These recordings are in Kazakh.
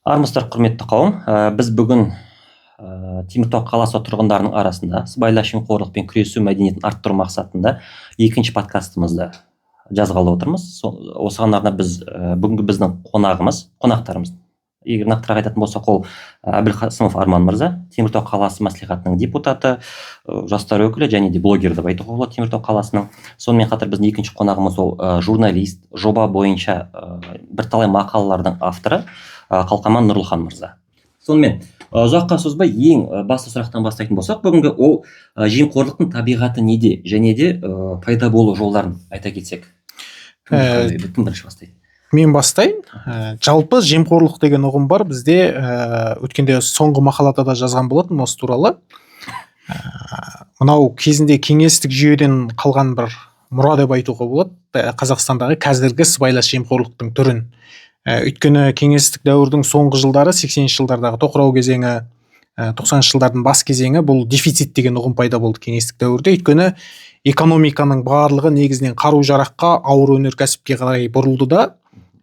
Армысыздар, құрметті қауым. Біз бүгін Теміртау қаласы тұрғындарының арасында сыбайлас жемқорлықпен күресу мәдениетін арттыру мақсатында екінші подкастымызды жазғалы отырмыз. Осыған арнап біз бүгінгі біздің қонақтарымыз, егер нақтырақ айтатын болсақ, ол Әбілқасымов Арман мырза, Теміртау қаласы мәслихатының депутаты, жастар өкілі және де блогер деп айтуға болады Теміртау қаласының. Сонымен қатар біздің екінші қонағымыз ол журналист, жоба бойынша бірталай мақалалардың авторы Қалқаман Нұрлыхан мырза. Сонымен, ұзаққа созбай, ең басты сұрақтан бастайтын болсақ, бүгінгі ол жемқорлықтың табиғаты неде және де пайда болу жолдарын айта кетсек. Кім бірінші бастайды? Мен бастайын. Жалпы жемқорлық деген ұғым бар бізде. Өткенде соңғы мақалада да жазған болатынмын осы туралы. Мынау кезінде кеңестік жүйеден қалған бір мұра деп айтуға болады Қазақстандағы қазіргі сыбайлас жемқорлықтың түрін. Өйткені кеңестік дәуірдің соңғы жылдары, 80 жылдардағы тоқырау кезеңі, 90 жылдардың бас кезеңі, бұл дефицит деген ұғым пайда болды кеңестік дәуірде. Өйткені экономиканың барлығы негізінен қару жараққа, ауыр өнеркәсіпке қарай бұрылды да,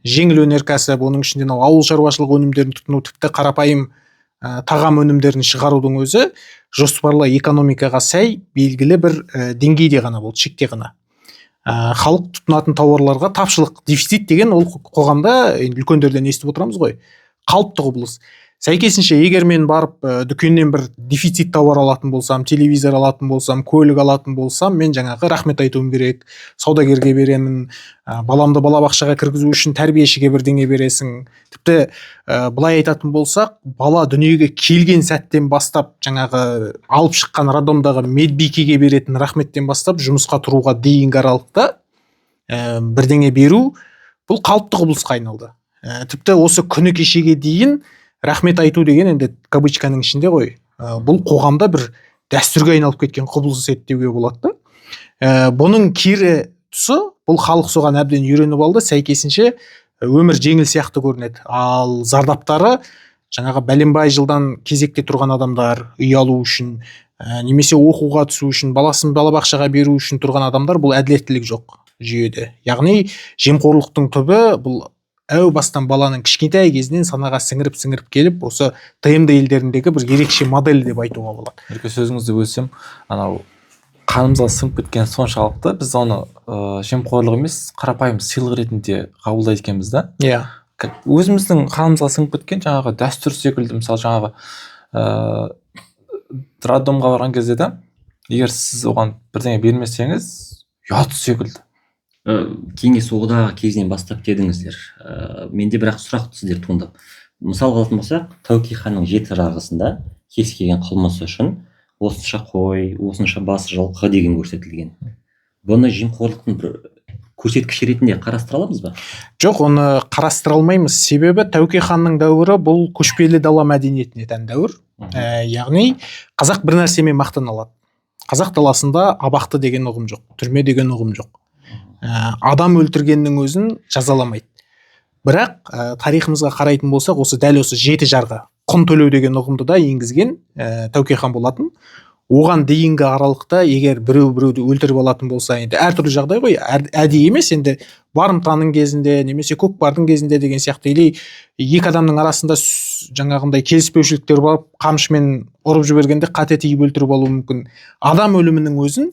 жеңіл өнеркәсіп, оның ішінде мынау ауыл шаруашылық өнімдерін тұтыну, тіпті қарапайым тағам өнімдерін шығарудың өзі жоспарлы экономикаға сай белгілі бір деңгейде ғана болды, шекте ғана. Халық тұтынатын тауарларға тапшылық, дефицит деген ол қоғамда енді үлкендерден естіп отырамыз ғой, қалыпты құбылыс. Сәйкесінше, егер мен барып дүкеннен бір дефицит тауар алатын болсам, телевизор алатын болсам, көлік алатын болсам, мен жаңағы рахмет айтуым керек, саудагерге беремін, баламды балабақшаға кіргізу үшін тәрбиешіге бірдеңе бересің. Тіпті былай айтатын болсақ, бала дүниеге келген сәттен бастап жаңағы алып шыққан роддомдағы медбикеге беретін рахметтен бастап жұмысқа тұруға дейінгі аралықта бірдеңе беру бұл қалыпты құбылысқа айналды. Тіпті осы күні кешеге дейін рахмет айту деген енді кавычканың ішінде ғой, бұл қоғамда бір дәстүрге айналып кеткен құбылыс еді деуге болады да. Бұның кері тұсы, бұл халық соған әбден үйреніп алды, сәйкесінше өмір жеңіл сияқты көрінеді. Ал зардаптары жаңағы бәленбай жылдан кезекте тұрған адамдар үй алу үшін, немесе оқуға түсу үшін, баласын балабақшаға беру үшін тұрған адамдар, бұл әділеттілік жоқ жүйеде. Яғни жемқорлықтың түбі бұл әу бастан баланың кішкентай кезінен санаға сіңіріп сіңіріп келіп, осы ТМД елдеріндегі бір ерекше модель деп айтуға болады. Ерке, сөзіңізді бөлсем, анау қанымызға сіңіп кеткен соншалықты, біз оны жемқорлық емес, қарапайым сыйлық ретінде қабылдайды екенбіз да. Как өзіміздің қанымызға сіңіп кеткен жаңағы дәстүр секілді. Мысалы, жаңағы роддомға барған кезде да, егер сіз оған бірдеңе бермесеңіз, ұят секілді. Кеңес одағы кезінен бастап дедіңіздер. Менде бірақ сұрақ сіздер туындап, мысалға алатын болсақ, Тәуке ханның жеті жарғысында кез келген қылмыс үшін осынша қой, осынша бас жылқы деген көрсетілген. Бұны жемқорлықтың бір көрсеткіші ретінде қарастыра аламыз ба? Жоқ, оны қарастыра алмаймыз, себебі Тәуке ханның дәуірі бұл көшпелі дала мәдениетіне тән дәуір. Яғни қазақ бір нәрсемен мақтана алады: қазақ даласында абақты деген ұғым жоқ, түрме деген ұғым жоқ. Адам өлтіргеннің өзін жазаламайды. Бірақ тарихымызға қарайтын болсақ, осы дәл осы жеті жарғы, құн төлеу деген ұғымды да енгізген Тәуке хан болатын. Оған дейінгі аралықта егер біреу біреуді өлтіріп алатын болса, енді әртүрлі жағдай ғой, әдейі емес, енді барымтаның кезінде немесе көкпардың кезінде деген сияқты, или екі адамның арасында жаңағындай келіспеушіліктер барып, қамшымен ұрып жібергенде қате тиіп өлтіріп алуы мүмкін. Адам өлімінің өзін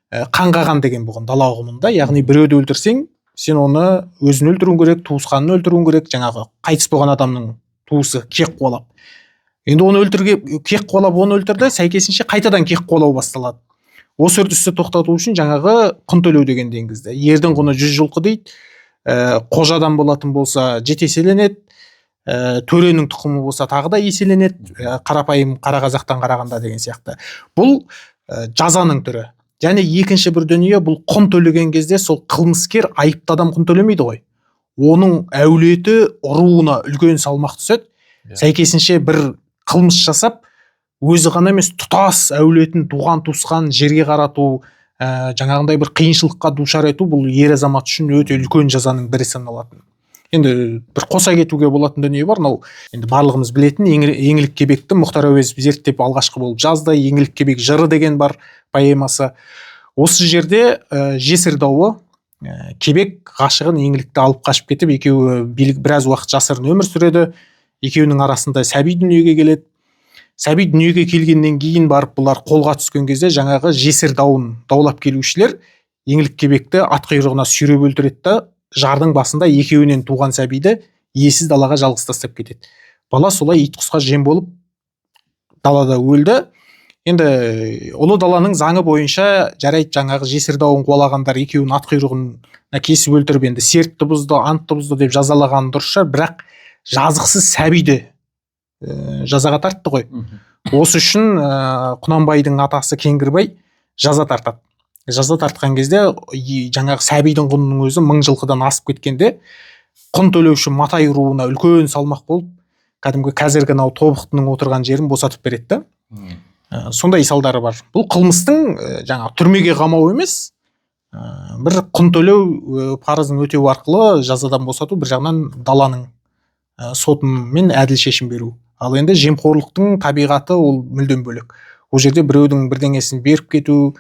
қанға деген болған дала ұғымында. Яғни біреуді өлтірсең, сен оны өзін өлтіруің керек, туысқанын өлтіруің керек. Жаңағы қайтыс болған адамның туысы кек қуалап, енді оны өлтірге кек қуалап, оны өлтірді, сәйкесінше қайтадан кек қуалау басталады. Осы үрдісті тоқтату үшін жаңағы құн төлеу дегенді енгізді. Ердің құны 100 жылқы дейді. Қожа адам болатын болса, жеті еселенеді, төренің тұқымы болса, тағы да еселенеді қарапайым қара қазақтан қарағанда деген сияқты. Бұл жазаның түрі. Және екінші бір дүние, бұл құн төлеген кезде сол қылмыскер, айыпты адам құн төлемейді ғой, оның әулеті, руына үлкен салмақ түседі. Сәйкесінше бір қылмыс жасап, өзі ғана емес, тұтас әулетін, туған туысқанын жерге қарату, жаңағындай бір қиыншылыққа душар ету, бұл ер азамат үшін өте үлкен жазаның бірі саналатын. Енді бір қоса кетуге болатын дүние бар. Мынау енді барлығымыз білетін Еңлік Кебекті Мұхтар Әуезов зерттеп, алғашқы болып жазды. Еңлік Кебек жыры деген бар, поэмасы. Осы жерде жесір дауы, Кебек ғашығын Еңлікті алып қашып кетіп, екеуі билік біраз уақыт жасырын өмір сүреді. Екеуінің арасында сәби дүниеге келеді. Сәби дүниеге келгеннен кейін барып бұлар қолға түскен кезде жаңағы жесір дауын даулап келушілер Еңлік Кебекті ат құйрығына сүйреп өлтіреді да, жардың басында екеуінен туған сәбиді иесіз далаға жалғыз тастап кетеді. Бала солай ит құсқа жем болып далада өлді. Енді ұлы даланың заңы бойынша, жарайды, жаңағы жесір дауын қуалағандар екеуін ат құйрығына кесіп өлтіріп, енді сертті бұзды, антты бұзды деп жазалаған дұрыс шығар, бірақ жазықсыз сәбиді жазаға тартты ғой. Осы үшін Құнанбайдың атасы Кеңгірбай жаза тартады. Жаза тартқан кезде жаңағы сәбидің құнының өзі 1000 жылқыдан асып кеткенде, құн төлеуші матай руына үлкен салмақ болып, кәдімгі қазіргі мынау Тобықтының отырған жерін босатып береді да. Сондай салдары бар. Бұл қылмыстың жаңағы түрмеге қамау емес, бір құн төлеу, парызын өтеу арқылы жазадан босату, бір жағынан даланың сотымен әділ шешім беру. Ал енді жемқорлықтың табиғаты ол мүлдем бөлек. Ол жерде біреудің бірдеңесін беріп кету,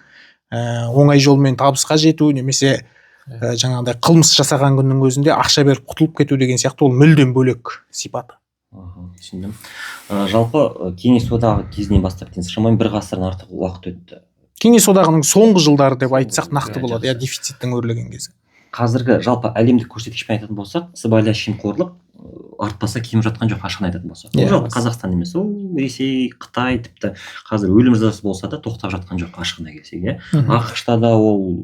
оңай жолмен табысқа жету немесе жаңағыдай қылмыс жасаған күннің өзінде ақша беріп құтылып кету деген сияқты, ол мүлдем бөлек сипаты. Түсіндім. Жалпы Кеңес одағы кезінен бастап дейміз, шамамен бір ғасырдан артық уақыт өтті. Кеңес одағының соңғы жылдары деп айтсақ нақты болады, иә, дефициттің өрлеген кезі. Қазіргі жалпы әлемдік көрсеткішпен айтатын болсақ, сыбайлас жемқорлық артпаса кеміп жатқан жоқ, ашығын айтатын болсақ. Ол жалпы Қазақстан емес, ол Ресей, Қытай, тіпті қазір өлім жазасы болса да тоқтап жатқан жоқ, ашығына келсек, иә. АҚШ-та да ол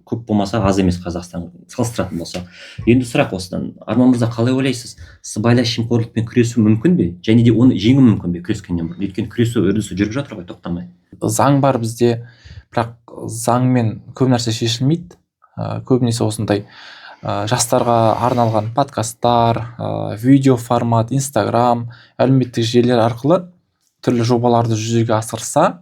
көп болмаса аз емес Қазақстан салыстыратын болсақ. Енді сұрақ осыдан. Арман мырза, қалай ойлайсыз, сыбайлас жемқорлықпен күресу мүмкін бе? Және де оны жеңу мүмкін бе күрескеннен бұрын? Өйткені күресу үрдісі жүріп жатыр ғой тоқтамай. Заң бар бізде, бірақ заңмен көп нәрсе шешілмейді. Көбінесе осындай жастарға арналған подкасттар, видео формат, Инстаграм, әлеуметтік желілер арқылы түрлі жобаларды жүзеге асырса,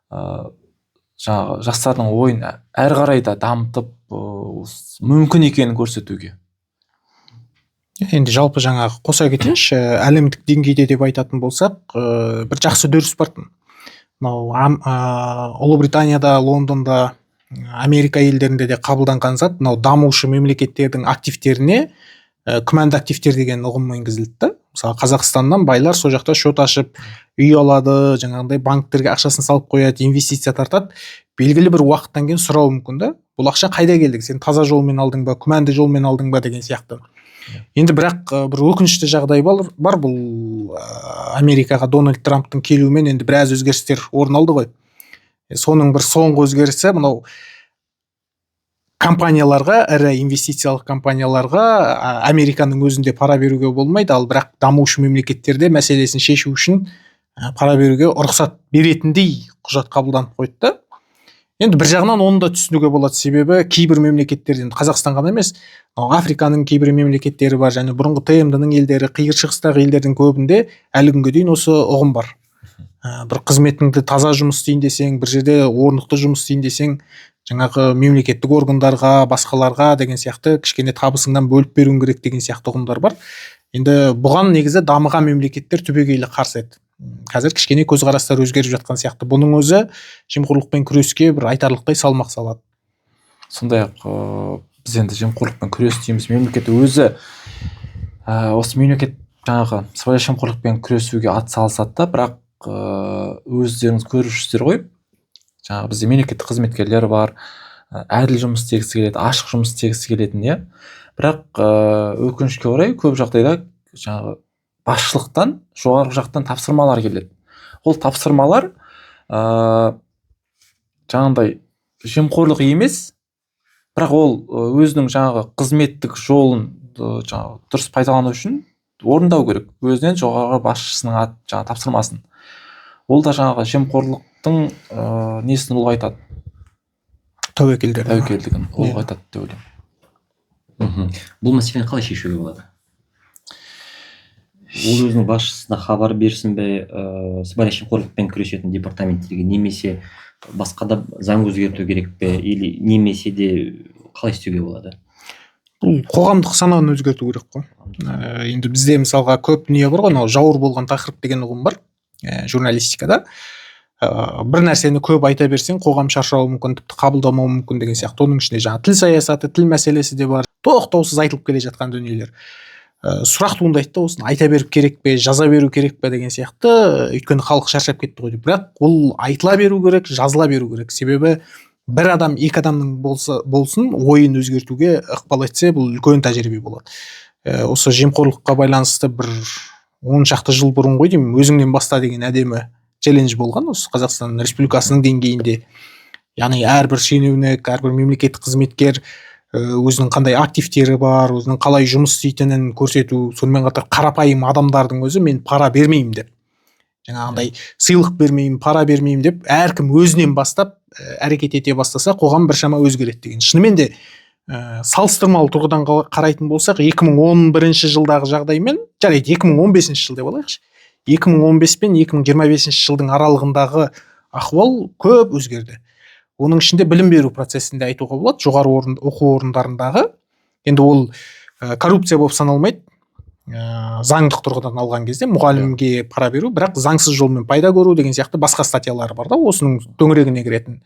жаңағы жастардың ойын әрі қарай да дамытып, мүмкін екенін көрсетуге. Енді жалпы жаңағы қоса кетейінші, әлемдік деңгейде деп айтатын болсақ, бір жақсы үдеріс бар. Мынау Ұлыбританияда, Лондонда, Америка елдерінде де қабылданған зат, мынау дамушы мемлекеттердің активтеріне күмәнді активтер деген ұғым енгізілді да. Мысалы, Қазақстаннан байлар сол жақта шот ашып, үй алады, жаңағындай банктерге ақшасын салып қояды, инвестиция тартады. Белгілі бір уақыттан кейін сұрауы мүмкін да. Бұл ақша қайда келді? Сен таза жолмен алдың ба, күмәнді жолмен алдың ба деген сияқты. Енді бірақ бір өкінішті жағдай бар. Бұл Америкаға Дональд Трамптың келуімен енді біраз өзгерістер орын алды ғой. Соның бір соңғы өзгерісі мынау компанияларға, ірі инвестициялық компанияларға Американың өзінде пара беруге болмайды, ал бірақ дамушы мемлекеттерде мәселесін шешу үшін пара беруге рұқсат беретіндей құжат қабылданып қойды да. Енді бір жағынан оны да түсінуге болады, себебі кейбір мемлекеттерде, енді Қазақстан ғана емес, мынау Африканың кейбір мемлекеттері бар және бұрынғы ТМД-ның елдері, Қиыр Шығыстағы елдердің көбінде әлі күнге дейін осы ұғым бар. Бір қызметіңді таза жұмыс істейін десең, бір жерде орнықты жұмыс істейін десең, жаңағы мемлекеттік органдарға, басқаларға деген сияқты кішкене табысыңнан бөліп беруің керек деген сияқты ұғымдар бар. Енді бұған негізі дамыған мемлекеттер түбегейлі қарсы еді. Қазір кішкене көзқарастар өзгеріп жатқан сияқты. Бұның өзі жемқорлықпен күреске бір айтарлықтай салмақ салады. Сондай-ақ біз енді жемқорлықпен күрес дейміз, мемлекет өзі осы мемлекет жаңағы сыбайлас жемқорлықпен күресуге ат салысады да, бірақ өздеріңіз көріп жүрсіздер ғой, жаңағы бізде мемлекеттік қызметкерлер бар, әділ жұмыс істегісі келеді, ашық жұмыс істегісі келетін, иә. Бірақ өкінішке орай көп жағдайда жаңағы басшылықтан, жоғарғы жақтан тапсырмалар келеді. Ол тапсырмалар жаңағындай жемқорлық емес, бірақ ол өзінің жаңағы қызметтік жолын жаңағы дұрыс пайдалану үшін орындау керек өзінен жоғарғы басшысының жаңағы тапсырмасын. Ол да жаңағы жемқорлықтың несін ұлғайтады, тәуекелдерін, тәуекелдігін ұлғайтады деп ойлаймын. Бұл мәселені қалай шешуге болады? Ол өзінің басшысына хабар берсін бе, сыбайлас жемқорлықпен күресетін департаменттерге, немесе басқа да заң өзгерту керек пе, или немесе де қалай істеуге болады? Бұл қоғамдық сананы өзгерту керек қой. Енді бізде мысалға көп дүние бар ғой, мынау жауыр болған тақырып деген ұғым бар журналистикада. Бір нәрсені көп айта берсең, қоғам шаршауы мүмкін, тіпті қабылдамауы мүмкін деген сияқты. Оның ішінде жаңа тіл саясаты, тіл мәселесі де бар, тоқтаусыз айтылып келе жатқан дүниелер. Сұрақ туындайды да, осыны айта беріп керек пе, жаза беру керек пе деген сияқты, өйткені халық шаршап кетті ғой деп. Бірақ ол айтыла беру керек, жазыла беру керек. Себебі бір адам, екі адамның болса болсын ойын өзгертуге ықпал етсе, бұл үлкен тәжірибе болады. Осы жемқорлыққа байланысты бір 10 шақты жыл бұрын ғой деймін, өзіңнен баста деген әдемі челлендж болған осы Қазақстан Республикасының деңгейінде. Яғни әрбір шенеунік, әрбір мемлекеттік қызметкер өзінің қандай активтері бар, өзінің қалай жұмыс істейтінін көрсету, сонымен қатар қарапайым адамдардың өзі мен пара бермеймін деп, жаңағындай сыйлық бермеймін, пара бермеймін деп әркім өзінен бастап әрекет ете бастаса, қоғам біршама өзгереді деген. Шынымен де салыстырмалы тұрғыдан қарайтын болсақ, 2011 жылдағы жағдаймен, жарайды, 2015 жыл деп алайықшы, 2015 пен 2025 жылдың аралығындағы ахуал көп өзгерді. Оның ішінде білім беру процесінде айтуға болады, жоғары оқу орындарындағы. Енді ол коррупция болып саналмайды, заңдық тұрғыдан алған кезде мұғалімге пара беру, бірақ заңсыз жолмен пайда көру деген сияқты басқа статьялары бар да, осының төңірегіне кіретін.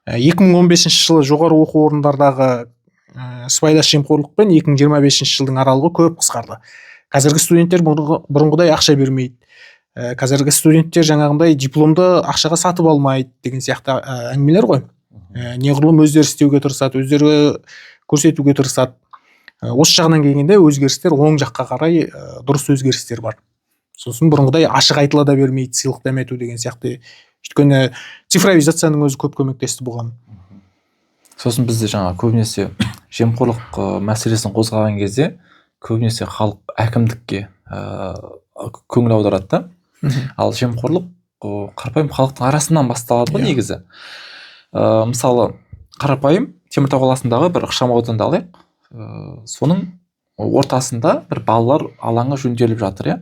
2015 жылы жоғары оқу орындардағы сыбайлас жемқорлық пен 2025 жылдың аралығы көп қысқарды. Қазіргі студенттер бұрынғыдай ақша бермейді. Қазіргі студенттер жаңағындай дипломды ақшаға сатып алмайды деген сияқты әңгімелер ғой. Неғұрлым өздері істеуге тырысады, өздері көрсетуге тырысады. Осы жағынан келгенде өзгерістер оң жаққа қарай, дұрыс өзгерістер бар. Сосын бұрынғыдай ашық айтыла да бермейді, сыйлық дәмету деген сияқты. Өйткені цифровизацияның өзі көп көмектесті бұған. Сосын бізде жаңа көбінесе жемқорлық мәселесін қозғаған кезде көбінесе халық әкімдікке көңіл аударады да. Ал жемқорлық қарапайым халықтың арасынан басталады ғой негізі. Мысалы, қарапайым Теміртау қаласындағы бір ықшам ауданды алайық. Соның ортасында бір балалар алаңы жөнделіп жатыр, иә.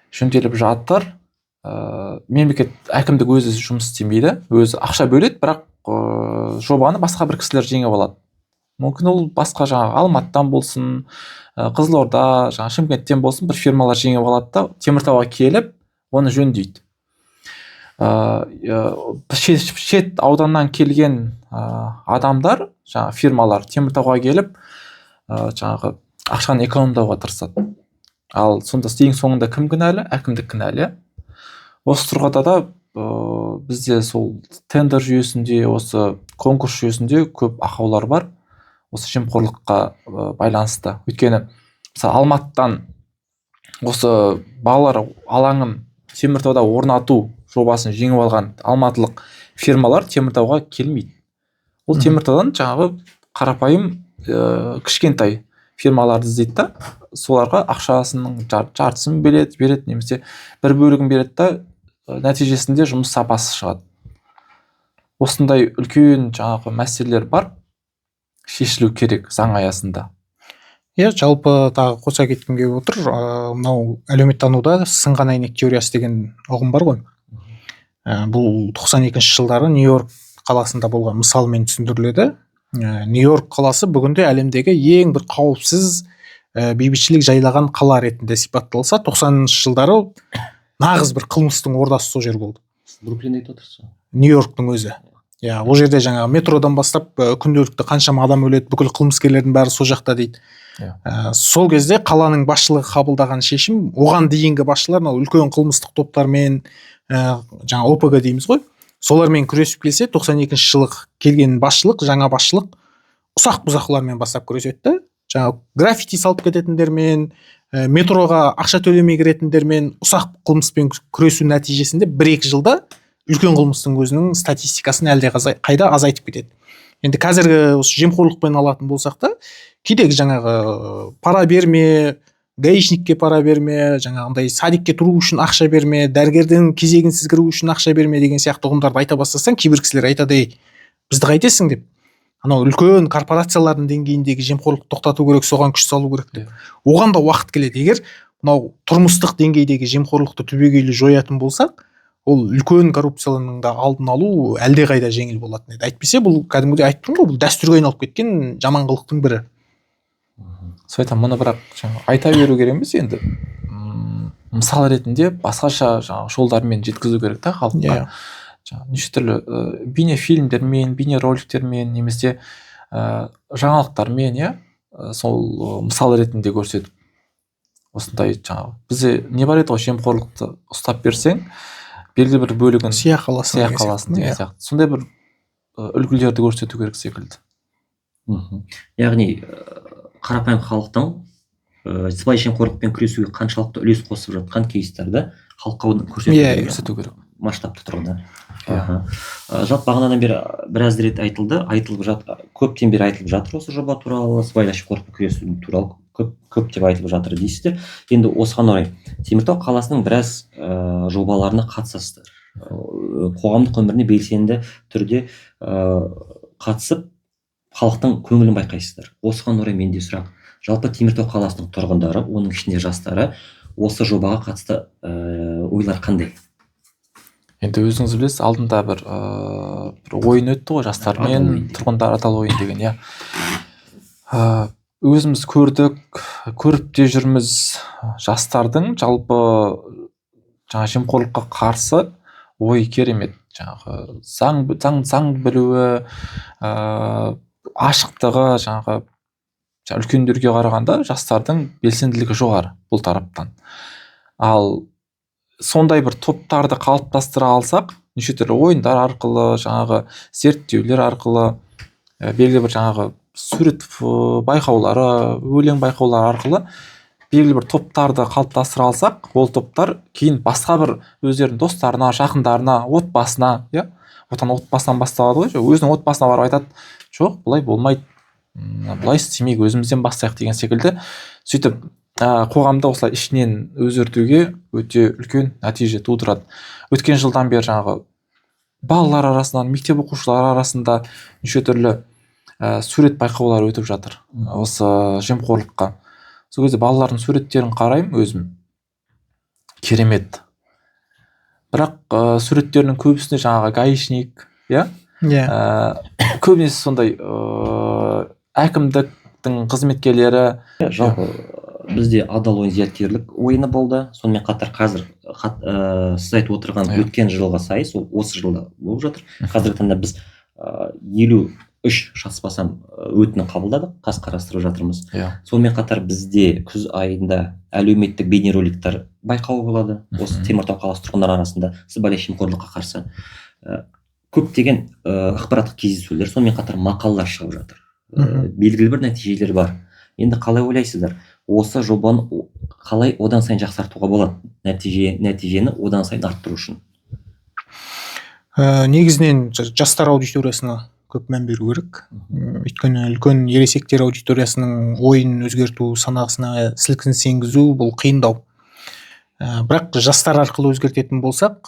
Жөнделіп жатыр. Мемлекет, әкімдік өзі жұмыс істемейді, өзі ақша бөледі, бірақ жобаны басқа бір кісілер жеңіп алады. Мүмкін ол басқа жаңағы Алматыдан болсын, Қызылорда, жаңағы Шымкенттен болсын бір фирмалар жеңіп алады да, Теміртауға келіп оны жөндейді. Шет ауданнан келген адамдар, жаңағы фирмалар Теміртауға келіп, жаңағы ақшаны экономдауға тырысады. Ал сонда ең соңында кім кінәлі? Әкімдік кінәлі. Осы тұрғыда да бізде сол тендер жүйесінде, осы конкурс жүйесінде көп ақаулар бар. Осы жемқорлыққа байланысты. Өйткені мысалы Алматыдан осы балалар алаңын Теміртауда орнату жобасын жеңіп алған алматылық фирмалар Теміртауға келмейді. Ол Теміртаудан жаңағы қарапайым кішкентай фирмаларды іздейді да, соларға ақшасының жартысын береді немесе бір бөлігін береді да, нәтижесінде жұмыс сапасы шығады. Осындай үлкен жаңағы мәселелер бар, шешілу керек заң аясында. Иә, жалпы тағы қоса кеткім келіп отыр. Мынау әлеуметтануда сынған әйнек теориясы деген ұғым бар ғой. Бұл 92 жылдары Нью-Йорк қаласында болған мысалмен түсіндіріледі. Нью-Йорк қаласы бүгінде әлемдегі ең бір қауіпсіз, бейбітшілік жайлаған қала ретінде сипатталса, 90 жылдары нағыз бір қылмыстың ордасы сол жер болды. Бруклинді айтып отырсыз ғой. Нью-Йорктың өзі. Иә, ол жерде жаңағы метродан бастап күнделікті қаншама адам өледі, бүкіл қылмыскерлердің бәрі сол жақта дейді. Сол кезде қаланың басшылығы қабылдаған шешім, оған дейінгі басшылар мынау үлкен қылмыстық топтармен, жаңа ОПГ дейміз ғой, солармен күресіп келсе, 92 жылы келген басшылық, жаңа басшылық ұсақ бұзақылармен бастап күреседі да, жаңа граффити салып кететіндермен, метроға ақша төлемей кіретіндермен, ұсақ қылмыспен күресу нәтижесінде 1-2 жылда үлкен қылмыстың өзінің статистикасын әлде қайда азайтып кетеді. Енді қазіргі осы жемқорлықпен алатын болсақ та, кейдегі жаңағы пара берме, гаишникке пара берме, жаңағындай садикке тұру үшін ақша берме, дәрігердің кезегінсіз кіру үшін ақша берме деген сияқты ұғымдарды айта бастасаң, кейбір кісілер айтады, ей, бізді қайтесің деп. Анау үлкен корпорациялардың деңгейіндегі жемқорлықты тоқтату керек, соған күш салу керек деп. Оған да уақыт келеді. Егер мынау тұрмыстық деңгейдегі жемқорлықты түбегейлі жоятын болсақ, ол үлкен коррупцияның да алдын алу әлдеқайда жеңіл болатын еді. Әйтпесе бұл кәдімгідей айтып тұрмын ғой, бұл дәстүрге айналып кеткен жаман қылықтың бірі. Сол айтамын, мұны бірақ жаңа айта беру керек емес енді. Мысал ретінде басқаша жаңағы жолдармен жеткізу керек та халыққа. Жаңа неше түрлі бейнефильмдермен, бейнероликтермен немесе жаңалықтармен, иә, сол мысал ретінде көрсетіп. Осындай жаңағы бізде не бар еді ғой, жемқорлықты ұстап берсең белгілі бір бөлігін сыйақы аласың, сыйақы аласың деген сияқты. Сондай бір үлгілерді көрсету керек секілді. Яғни қарапайым халықтың сыбайлас жемқорлықпен күресуге қаншалықты үлес қосып жатқан кейстерді халыққа оны көрсету керек масштабты тұрғыда. Жалпы бағанадан бері біраз рет айтылды, айтылып жатыр, көптен бері айтылып жатыр осы жоба туралы, сыбайлас жемқорлықпен күресу туралы көптеп айтылып жатыр дейсіздер. Енді осыған орай Теміртау қаласының біраз жобаларына қатысасыздар. Қоғамдық өміріне белсенді түрде қатысып халықтың көңілін байқайсыздар. Осыған орай менде сұрақ. Жалпы Теміртау қаласының тұрғындары, оның ішінде жастары осы жобаға қатысты ойлар қандай? Енді өзіңіз білесіз, алдында бір ойын өтті ғой, жастармен тұрғындар аталы ойын деген, иә. Өзіміз көрдік, көріп те жүрміз, жастардың жалпы жаңа жемқорлыққа қарсы ой керемет, жаңағы заң білуі, ашықтығы, жаңағы үлкендерге қарағанда жастардың белсенділігі жоғары бұл тараптан. Ал сондай бір топтарды қалыптастыра алсақ, неше түрлі ойындар арқылы, жаңағы зерттеулер арқылы, белгілі бір жаңағы сурет байқаулары, өлең байқаулары арқылы белгілі бір топтарды қалыптастыра алсақ, ол топтар кейін басқа бір өздерінің достарына, жақындарына, отбасына, иә, отан отбасынан басталады ғой, өзінің отбасына барып айтады, жоқ, бұлай болмайды, бұлай істемейік, өзімізден бастайық деген секілді. Сөйтіп қоғамда осылай ішінен өзгертуге өте үлкен нәтиже тудырады. Өткен жылдан бері жаңағы балалар арасынан, мектеп оқушылары арасында неше түрлі сурет байқаулары өтіп жатыр осы жемқорлыққа. Сол кезде балалардың суреттерін қараймын өзім, керемет. Бірақ суреттерінің көбісінде жаңағы гаишник, иә? Иә. Көбінесе сондай әкімдіктің қызметкерлері. Жалпы бізде адал ойын зияткерлік ойыны болды. Сонымен қатар қазір сіз айтып отырған өткен жылғы сайыс ол осы жылда болып жатыр. Қазіргі таңда біз 53 шатаспасам өтінім қабылдадық, қазір қарастырып жатырмыз. Сонымен қатар бізде күз айында әлеуметтік бейнероликтер байқауы болады. Осы Теміртау қаласы тұрғындары арасында сыбайлас жемқорлыққа қарсы көптеген ақпараттық кездесулер, сонымен қатар мақалалар шығып жатыр. Белгілі бір нәтижелер бар. Енді қалай ойлайсыздар, осы жобаны қалай одан сайын жақсартуға болады, нәтижені одан сайын арттыру үшін? Негізінен жастар аудиториясына көп мән беру керек. Өйткені үлкен ересектер аудиториясының ойын өзгерту, санасына сілкініс енгізу бұл қиындау. Бірақ жастар арқылы өзгертетін болсақ,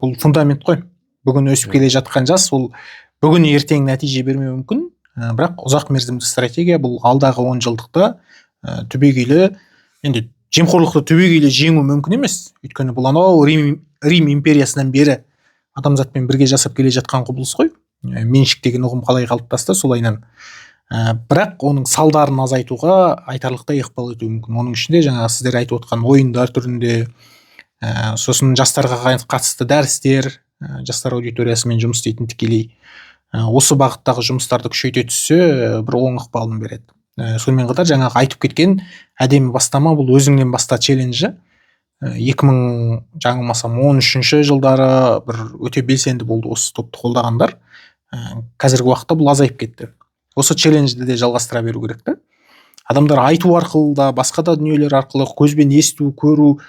бұл фундамент қой. Бүгін өсіп келе жатқан жас, ол бүгін ертең нәтиже бермеуі мүмкін, бірақ ұзақ мерзімді стратегия бұл алдағы 10 жылдықта түбегейлі, енді жемқорлықты түбегейлі жеңу мүмкін емес. Өйткені бұл анау Рим империясынан бері адамзатпен бірге жасап келе жатқан құбылыс қой. Меншік деген ұғым қалай қалыптасты, солайынан. Бірақ оның салдарын азайтуға айтарлықтай ықпал етуі мүмкін. Оның ішінде жаңағы сіздер айтып отқан ойындар түрінде, сосын жастарға қатысты дәрістер, жастар аудиториясымен жұмыс істейтін тікелей осы бағыттағы жұмыстарды күшейте түссе, бір оң ықпалын береді. Сонымен қатар жаңағы айтып кеткен әдемі бастама бұл өзіңнен баста челленджі. 2000 жаңылмасам 13 жылдары бір өте белсенді болды осы топты қолдағандар. Қазіргі уақытта бұл азайып кетті. Осы челленджді де жалғастыра беру керек та. Адамдар айту арқылы да, басқа да дүниелер арқылы көзбен есту, көру,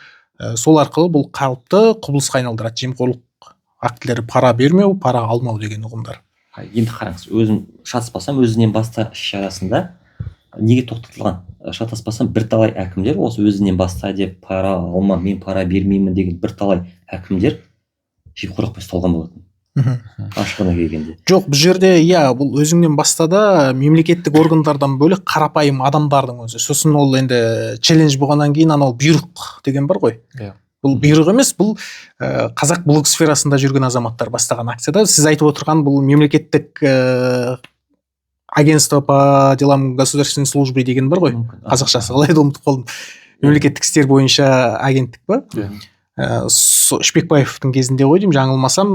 сол арқылы бұл қалыпты құбылысқа айналдырады. Жемқорлық актілері, пара бермеу, пара алмау деген ұғымдар. Енді қараңыз, өзім шатаспасам, өзінен баста іс-шарасында неге тоқтатылған? Шатаспасам, бірталай әкімдер осы өзінен баста деп пара алма, мен пара бермеймін деген бірталай әкімдер жемқорлықпен ұсталған болатын. Ашығына келгенде. Жоқ, бұл жерде иә, бұл өзіңнен баста да мемлекеттік органдардан бөлек қарапайым адамдардың өзі. Сосын ол енді челлендж болғаннан кейін анау бұйрық деген бар ғой. Иә. Бұл бұйрық емес, бұл қазақ блогсферасында жүрген азаматтар бастаған акцияда. Сіз айтып отырған бұл мемлекеттік агентство по делам государственной службы деген бар ғой. Қазақшасы қалай еді, ұмытып қалдым. Мемлекеттік істер бойынша агенттік па? Иә. Шпекбаевтың кезінде ғой деймін, жаңылмасам,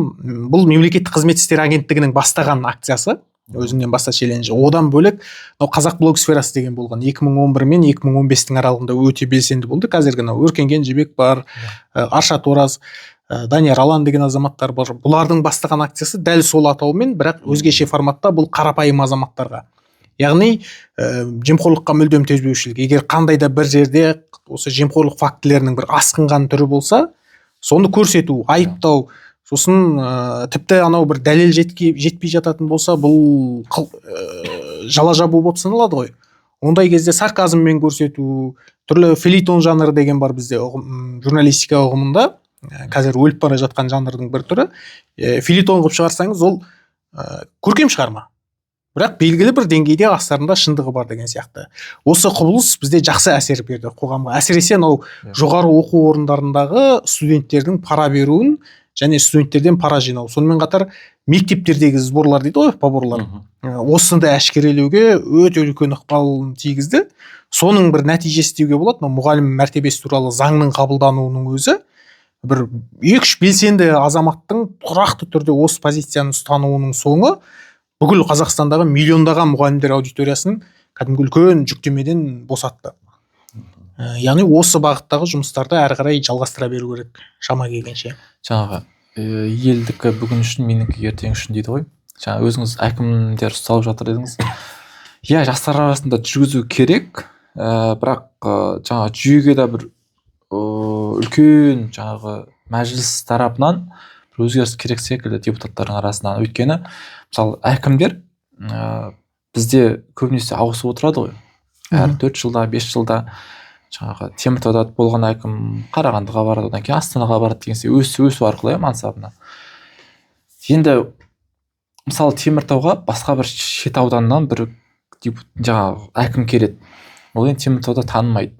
бұл мемлекеттік қызмет істері агенттігінің бастаған акциясы. Өзіңнен баста челленджі. Одан бөлек мынау қазақ блогсферасы деген болған 2011 мен 2015-тің аралығында өте белсенді болды. Қазіргі мынау Өркен Кенжебек бар, Аршат Ораз, Данияр Алан деген азаматтар бар. Бұлардың бастаған акциясы дәл сол атаумен, бірақ өзгеше форматта, бұл қарапайым азаматтарға. Яғни жемқорлыққа мүлдем төзбеушілік. Егер қандай да бір жерде осы жемқорлық фактілерінің бір асқынған түрі болса, соны көрсету, айыптау, сосын тіпті анау бір дәлел жетпей жататын болса, бұл жала жабу болып саналады ғой. Ондай кезде сарказммен көрсету, түрлі фельетон жанры деген бар бізде журналистика ұғымында, қазір өліп бара жатқан жанрдың бір түрі. Фельетон қылып шығарсаңыз, ол көркем шығарма, бірақ белгілі бір деңгейде астарында шындығы бар деген сияқты. Осы құбылыс бізде жақсы әсер берді қоғамға, әсіресе анау жоғары оқу орындарындағы студенттердің пара беруін және студенттерден пара жинау, сонымен қатар мектептердегі сборлар дейді ғой, поборлар, осыны әшкерелеуге өте үлкен ықпалын тигізді. Соның бір нәтижесі деуге болады мынау мұғалім мәртебесі туралы заңның қабылдануының өзі. Бір екі үш белсенді азаматтың тұрақты түрде осы позицияны ұстануының соңы бүкіл Қазақстандағы миллиондаған мұғалімдер аудиториясын кәдімгі үлкен жүктемеден босатты. Яғни осы бағыттағы жұмыстарды әрі қарай жалғастыра беру керек шама келгенше. Жаңағы елдікі бүгін үшін, менікі ертең үшін дейді ғой. Жаңа өзіңіз әкімдер ұсталып жатыр дедіңіз. Иә, жастар арасында жүргізу керек, бірақ жаңағы жүйеге де бір үлкен жаңағы мәжіліс тарапынан бір өзгеріс керек секілді депутаттардың арасынан. Өйткені мысалы әкімдер бізде көбінесе ауысып отырады ғой. Әр 4 жылда, 5 жылда жаңағы Теміртауда болған әкім Қарағандыға барады, одан кейін Астанаға барады деген сияқты, өсу арқылы, иә, мансабына. Енді мысалы Теміртауға басқа бір шет ауданнан бір жаңағы әкім келеді. Ол енді Теміртауда танымайды.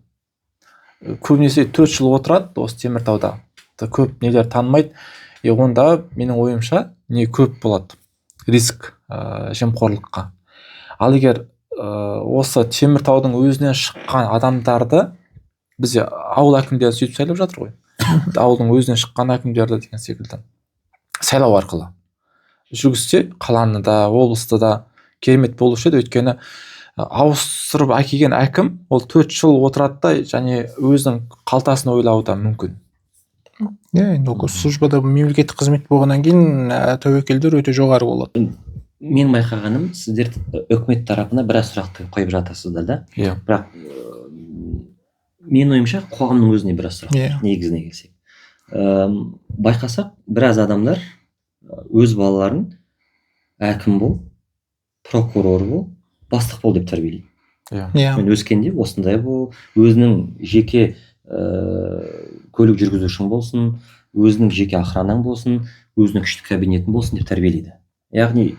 Көбінесе 4 жыл отырады осы Теміртауда. Көп нелер танымайды. И онда менің ойымша не көп болады риск жемқорлыққа. Ал егер осы Теміртаудың өзінен шыққан адамдарды, бізде ауыл әкімдері сөйтіп сайлап жатыр ғой, ауылдың өзінен шыққан әкімдерді деген секілді сайлау арқылы жүргізсе, қаланы да, облысты да керемет болушы еді. Өйткені ауыстырып әкелген әкім ол 4 жыл отырады да және өзінің қалтасын ойлауы да мүмкін. Иә, енді ол госслужбада мемлекеттік қызмет болғаннан кейін тәуекелдер өте жоғары болады. Мен байқағаным, сіздер үкімет тарапына біраз сұрақты қойып жатасыздар да. Иә. Бірақ менің ойымша, қоғамның өзіне біраз сұрақ. Негізіне келсек, байқасақ, біраз адамдар өз балаларын әкім бол, прокурор бол, бастық бол деп тәрбиелейді. Иә. Иә. Мен өскенде осындай бол, өзінің жеке көлік жүргізушің болсын, өзінің жеке охранаң болсын, өзінің күшті кабинетің болсын деп тәрбиелейді. Яғни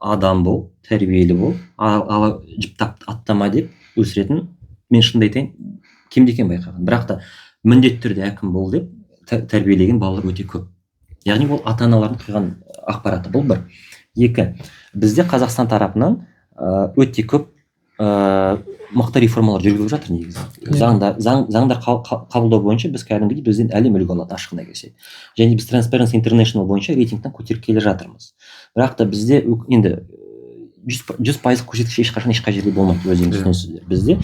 адам бол, тәрбиелі бол, ала жіп аттама деп өсіретін, мен шынымды айтайын, кемде кем байқаған. Бірақ та міндетті түрде әкім бол деп тәрбиелеген балалар өте көп. Яғни ол ата-аналардың құйған ақпараты, бұл бір. Екі, бізде Қазақстан тарапынан өте көп мықты реформалар жүргізіліп жатыр негізі. Заңдар қабылдау бойынша біз кәдімгідей бізден әлем үлгі алады, ашығына келсек. Және біз Transparency International бойынша рейтингтен көтеріп келе жатырмыз. Бірақ та бізде енді 100% көрсеткіш ешқашан ешқай жерде болмайды, өздеріңіз түсінесіздер. Бізде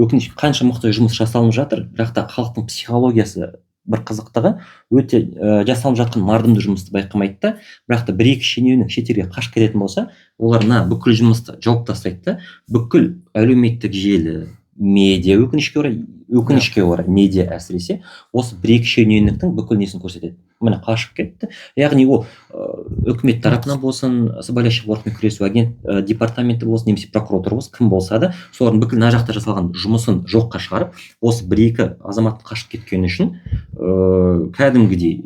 өкініш, қанша мықты жұмыс жасалынып жатыр, бірақ та халықтың психологиясы бір қызықтығы өте жасалынып жатқан мардымды жұмысты байқамайды да, бірақ та бір екі шенеунік шетелге қашып кететін болса, олар мына бүкіл жұмысты жауып тастайды да, бүкіл әлеуметтік желі, медиа, өкінішке орай медиа әсіресе осы бір екі шенеуніктің бүкіл несін көрсетеді. Міне, қашып кетті. Яғни ол үкімет тарапынан болсын, сыбайлас жемқорлықпен күресу агент департаменті болсын немесе прокуратура болсын, кім болса да, солардың бүкіл мына жақта жасалған жұмысын жоққа шығарып, осы бір екі азаматтың қашып кеткені үшін кәдімгідей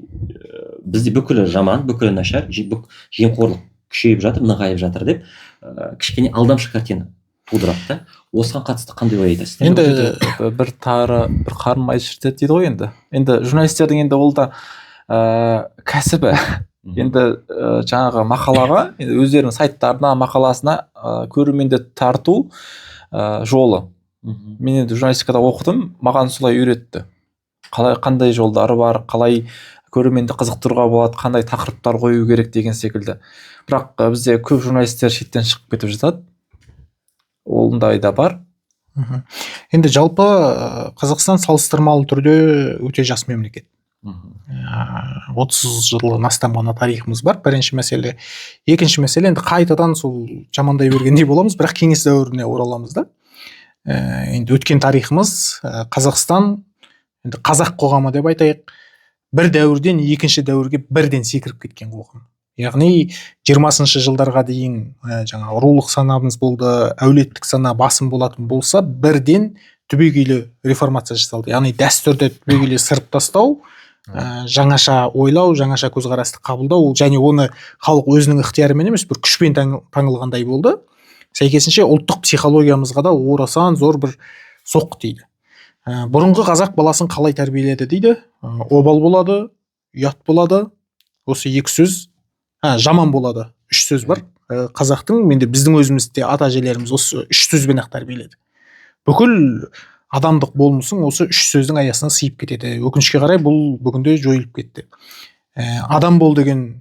бізде бүкілі жаман, бүкілі нашар, жемқорлық күшейіп жатыр, нығайып жатыр деп кішкене алдамшы картина тудырады да. Осыған қатысты қандай ой айтасыз? Енді бір тары бір қарын май шірітеді дейді ғой енді. Енді журналистердің енді ол да кәсібі. Енді жаңағы мақалаға, енді өздерінің сайттарына, мақаласына көрерменді тарту жолы. Мен енді журналистикада оқыдым, маған солай үйретті. Қалай, қандай жолдары бар, қалай көрерменді қызықтыруға болады, қандай тақырыптар қою керек деген секілді. Бірақ бізде көп журналистер шеттен шығып кетіп жатады. Ондай да бар. Енді жалпы Қазақстан салыстырмалы түрде өте жас мемлекет. 30 жылдан астам ғана тарихымыз бар. Бірінші мәселе. Екінші мәселе, енді қайтадан сол жамандай бергендей боламыз, бірақ кеңес дәуіріне ораламыз да. Енді өткен тарихымыз, Қазақстан, енді қазақ қоғамы деп айтайық, бір дәуірден екінші дәуірге бірден секіріп кеткен қоғам. Яғни 20 жылдарға дейін жаңа рулық санамыз болды, әулеттік сана басым болатын болса, бірден түбегейлі реформация жасалды. Яғни дәстүрді түбегейлі сырып тастау, жаңаша ойлау, жаңаша көзқарасты қабылдау, және оны халық өзінің ықтиярымен емес, бір күшпен таңылғандай болды. Сәйкесінше ұлттық психологиямызға да орасан зор бір соққы тиді. Бұрынғы қазақ баласын қалай тәрбиеледі дейді? Обал болады, ұят болады. Осы екі сөз, жаман болады. Үш сөз бар. Қазақтың, менде біздің өзімізде ата әжелеріміз осы үш сөзбен ақ тәрбиеледі. Бүкіл адамдық болмысың осы үш сөздің аясына сыйып кетеді. Өкінішке қарай бұл бүгінде жойылып кетті. Адам бол деген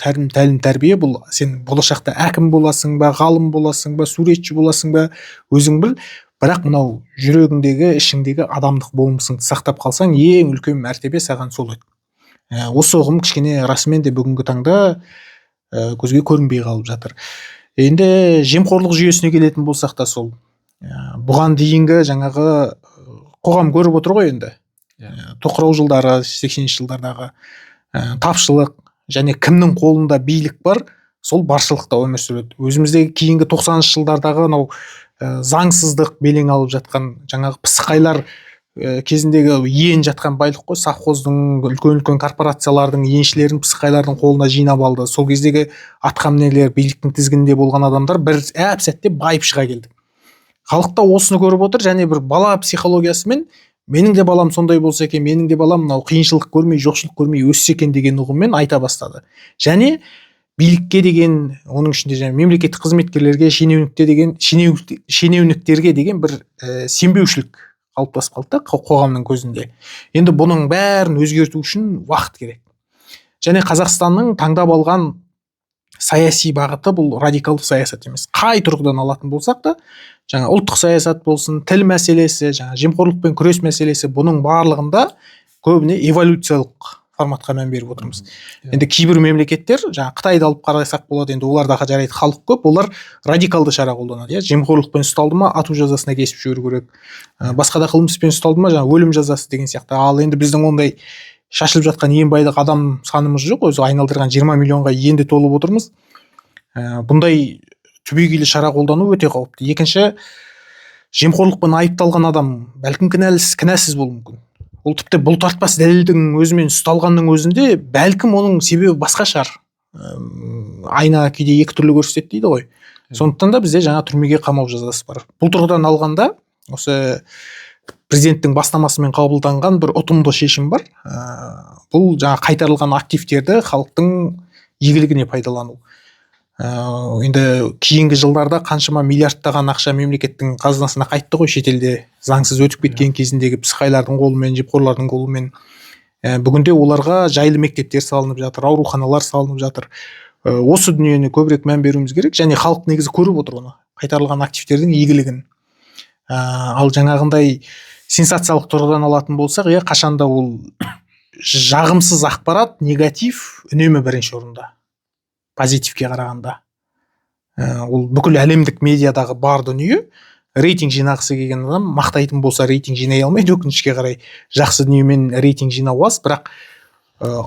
тәлім тәрбие, бұл сен болашақта әкім боласың ба, ғалым боласың ба, суретші боласың ба, өзің біл. Бірақ мынау жүрегіңдегі, ішіңдегі адамдық болмысыңды сақтап қалсаң, ең үлкен мәртебе саған сол еді. Осы ұғым кішкене расымен де бүгінгі таңда көзге көрінбей қалып жатыр. Енді жемқорлық жүйесіне келетін болсақ та сол. Бұған дейінгі жаңағы қоғам көріп отыр ғой енді. Тоқырау жылдары, 80-ші жылдардағы тапшылық және кімнің қолында билік бар, сол баршылықта өмір сүреді. Өзіміздегі кейінгі 90-шы жылдардағы анау заңсыздық белең алып жатқан жаңағы пысықайлар кезіндегі иен жатқан байлық қой, совхоздың, үлкен-үлкен корпорациялардың еншілерін пысықайлардың қолына жинап алды. Сол кездегі атқамінерлер, биліктің тізгінінде болған адамдар бір әп-сәтте байып шыға келді. Халық та осыны көріп отыр және бір бала психологиясымен менің де балам сондай болса екен, менің де балам мынау қиыншылық көрмей, жоқшылық көрмей өссе екен деген ұғыммен айта бастады. Және билікке деген, оның ішінде және мемлекеттік қызметкерлерге, шенеунікте деген, шенеуніктерге деген бір сенбеушілік қалыптасып қалды да қоғамның көзінде. Енді бұның бәрін өзгерту үшін уақыт керек. Және Қазақстанның таңдап алған саяси бағыты бұл радикалдық саясат емес. Қай тұрғыдан алатын болсақ та, жаңа ұлттық саясат болсын, тіл мәселесі, жаңа жемқорлықпен күрес мәселесі, бұның барлығында көбіне эволюциялық форматқа мән беріп отырмыз. Енді кейбір мемлекеттер, жаңа Қытайды алып қарасақ болады, енді оларда жарайды халық көп, олар радикалды шара қолданады, иә, жемқорлықпен ұсталды ма, ату жазасына кесіп жіберу керек, басқа да қылмыспен ұсталды ма, жаңа өлім жазасы деген сияқты. Ал енді біздің ондай шашылып жатқан ең байлық адам санымыз жоқ, өзі айналдырған 20 миллионға енді толып отырмыз. Бұндай түбегейлі шара қолдану өте қауіпті. Екінші, жемқорлықпен айыпталған адам бәлкім кінәсіз болуы мүмкін. Ол тіпті бұлтартпас дәлелдің өзімен ұсталғанның өзінде бәлкім оның себебі басқа шығар. Айна кейде екі түрлі көрсетеді дейді ғой. Сондықтан да бізде жаңа түрмеге қамау жазасы бар. Бұл тұрғыдан алғанда осы президенттің бастамасымен қабылданған бір ұтымды шешім бар. Бұл жаңа қайтарылған активтерді халықтың игілігіне пайдалану. Енді кейінгі жылдарда қаншама миллиардтаған ақша мемлекеттің қазынасына қайтты ғой, шетелде заңсыз өтіп кеткен кезіндегі пысықайлардың қолымен, жемқорлардың қолымен. Бүгінде оларға жайлы мектептер салынып жатыр, ауруханалар салынып жатыр. Осы дүниені көбірек мән беруіміз керек және халық негізі көріп отыр оны, қайтарылған активтердің игілігін. Ал жаңағындай сенсациялық тұрғыдан алатын болсақ, иә, қашанда ол жағымсыз ақпарат, негатив үнемі бірінші орында позитивке қарағанда. Ол бүкіл әлемдік медиадағы бар дүние. Рейтинг жинағысы келген адам мақтайтын болса рейтинг жинай алмайды, өкінішке қарай. Жақсы дүниемен рейтинг жинау аз, бірақ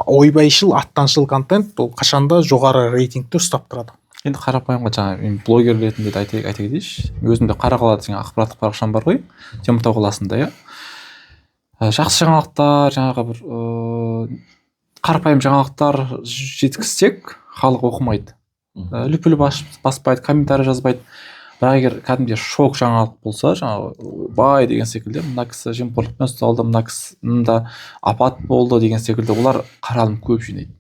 ойбайшыл, аттаншыл контент ол қашанда жоғары рейтингті ұстап тұрады. Енді қарапайым ғой, жаңа мен блогер ретінде де айта кетейінші. Өзімде Қарақала деген ақпараттық парақшам бар ғой, Теміртау қаласында, иә. Жақсы жаңалықтар, жаңағы бір қарапайым жаңалықтар жеткізсек, халық оқымайды. Лүпіл баспайды, комментарий жазбайды. Бірақ егер кәдімгідей шок жаңалық болса, жаңағы бай деген секілді, мына кісі жемқорлықпен ұсталды, мына кісі мында апат болды деген секілді, олар қаралым көп жинайды.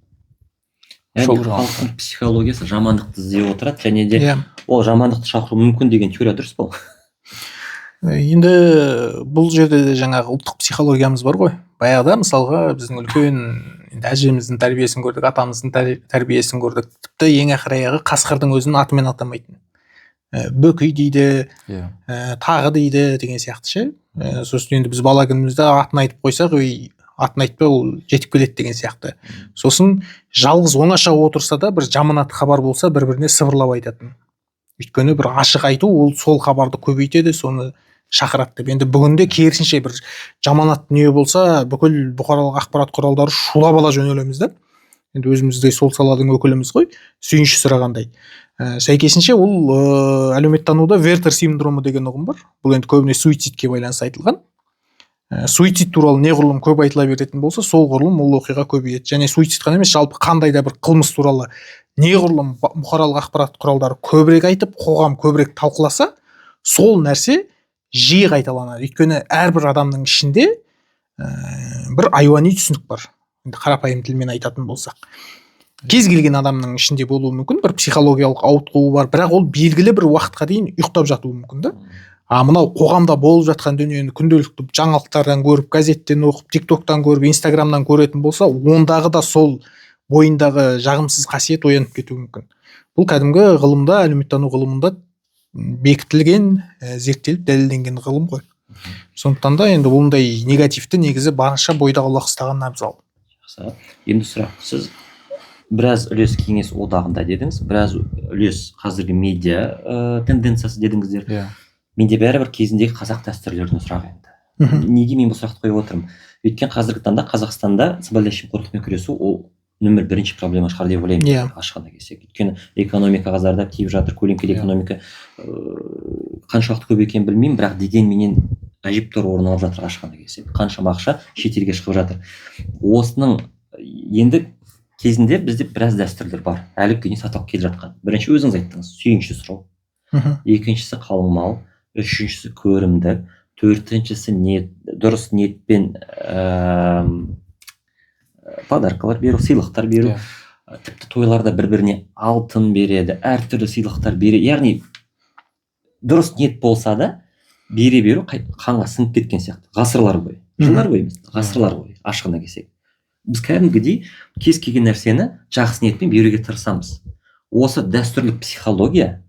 Яғни Шок жаңалықтар. халықтың психологиясы жамандықты іздеп отырады және де Иә. ол жамандықты шақыру мүмкін деген теория дұрыс па? Енді бұл жерде де жаңағы ұлттық психологиямыз бар ғой. Баяғыда мысалға біздің үлкен енді әжеміздің тәрбиесін көрдік, атамыздың тәрбиесін көрдік. Тіпті ең ақыр аяғы қасқырдың өзін атымен атамайтын. Бөкей дейді, Иә. Тағы дейді деген сияқты ше. Сосын енді біз бала күнімізде атын айтып қойсақ, ой, атын айтпай ол жетіп келеді деген сияқты. Сосын жалғыз оңаша отырса да бір жаманат хабар болса бір біріне сыбырлап айтатын. Өйткені бір ашық айту ол сол хабарды көбейтеді, соны шақырады деп. Енді бүгінде керісінше бір жаманат дүние болса, бүкіл бұқаралық ақпарат құралдары шулап ала жөнелеміз да. Енді өзіміз де сол саланың өкіліміз ғой, сүйінші сұрағандай. Сәйкесінше ол әлеуметтануда Вертер синдромы деген ұғым бар. Бұл енді көбіне суицидке байланысты айтылған. Суицид туралы неғұрлым көп айтыла беретін болса, сол құрылым ол оқиға көбейеді. Және суицид қана емес, жалпы қандай да бір қылмыс туралы неғұрлым бұқаралық ақпарат құралдары көбірек айтып, қоғам көбірек талқыласа, сол нәрсе жиі қайталанады. Өйткені әрбір адамның ішінде бір айуани түсінік бар. Енді қарапайым тілмен айтатын болсақ, кез келген адамның ішінде болуы мүмкін бір психологиялық ауытқуы бар, бірақ ол белгілі бір уақытқа дейін ұйықтап жатуы мүмкін да. А мынау қоғамда болып жатқан дүниені күнделікті жаңалықтардан көріп, газеттен оқып, тиктоктан көріп, инстаграмнан көретін болса, ондағы да сол бойындағы жағымсыз қасиет оянып кетуі мүмкін. Бұл кәдімгі ғылымда, әлеуметтану ғылымында бекітілген, зерттеліп дәлелденген ғылым ғой. Сондықтан да енді ондай негативті негізі барынша бойда аулақ ұстаған абзал. Жақсы. Енді сұрақ, сіз біраз үлес кеңес одағында дедіңіз, біраз үлес қазіргі медиа тенденциясы дедіңіздер. Иә. Менде бәрібір кезіндегі қазақ дәстүрлеріне сұрақ енді. Неге мен бұл сұрақты қойып отырмын? Өйткені қазіргі таңда Қазақстанда сыбайлас жемқорлықпен күресу ол нөмір бірінші проблема шығар деп ойлаймын. Иә. Ашығына келсек. Өйткені экономикаға зардап тиіп жатыр, көлеңкелі Иә. экономика қаншалықты көп екенін білмеймін, бірақ дегенменен әжептәуір орын алып жатыр ашығына келсек. Қаншама ақша шетелге шығып жатыр. Осының енді кезінде бізде біраз дәстүрлер бар, әлі күнге дейін сақталып келе жатқан. Бірінші өзіңіз айттыңыз, сүйінші сұрау. Екіншісі қалың мал, үшіншісі көрімдік, төртіншісі ниет, дұрыс ниетпен подаркалар беру, сыйлықтар беру. Иә. Тіпті тойларда бір-біріне алтын береді, әртүрлі сыйлықтар береді. Яғни дұрыс ниет болса да бере беру қанға сіңіп кеткен сияқты. Ғасырлар бойы, жылдар бойы емес, ғасырлар бойы ашығына келсек. Біз кәдімгідей кез келген нәрсені жақсы ниетпен беруге тырысамыз. Осы дәстүрлі психология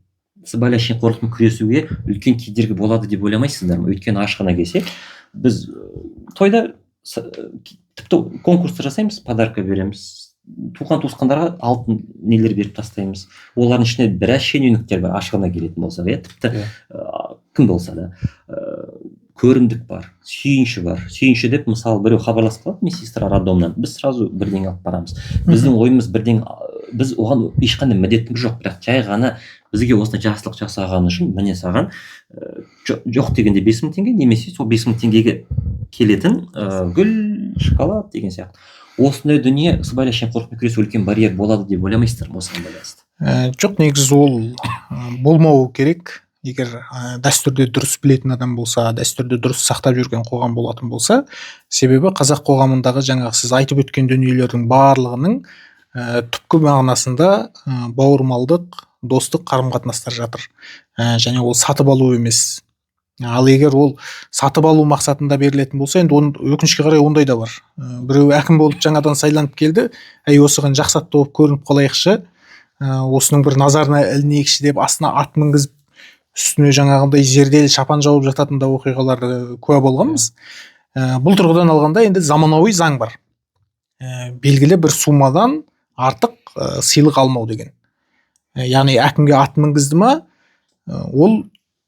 сыбайлас жемқорлықпен күресуге үлкен кедергі болады деп ойламайсыздар ма? Өйткені ашығына келсек, біз тойда тіпті конкурстар жасаймыз, подарка береміз, туған туысқандарға алтын нелер беріп тастаймыз. Олардың ішінде біраз шенеуніктер бар, ашығына келетін болсақ, иә, тіпті Иә. Кім болса да, көрімдік бар, сүйінші бар. Сүйінші деп мысалы біреу хабарласып қалады медсестра роддомнан, біз сразу бірдеңе алып барамыз. Біздің ойымыз бірдеңе, біз оған ешқандай міндетіміз жоқ, бірақ жай ғана бізге осындай жақсылық жасағаны үшін міне саған жоқ дегенде 5000 теңге немесе сол 5000 теңгеге келетін гүл, шоколад деген сияқты. Осындай дүние сыбайлас жемқорлықпен күресу үлкен барьер болады деп ойламайсыздар ма осыған байланысты? Жоқ, негізі ол болмауы керек. Егер дәстүрді дұрыс білетін адам болса, дәстүрді дұрыс сақтап жүрген қоғам болатын болса, себебі қазақ қоғамындағы жаңағы сіз айтып өткен дүниелердің барлығының түпкі мағынасында бауырмалдық, достық қарым-қатынастар жатыр. Және ол сатып алу емес. Ал егер ол сатып алу мақсатында берілетін болса, енді өкінішке қарай ондай да бар. Біреу әкім болып жаңадан сайланып келді, әй осыған жақсы атты болып көрініп қалайықшы, осының бір назарына ілінейікші деп астына ат мінгізіп, үстіне жаңағындай зерделі шапан жауып жататын да оқиғаларды куә болғанбыз. Бұл тұрғыдан алғанда енді заманауи заң бар. Белгілі бір суммадан артық сыйлық алмау деген. Яғни әкімге ат мінгізді ма, ол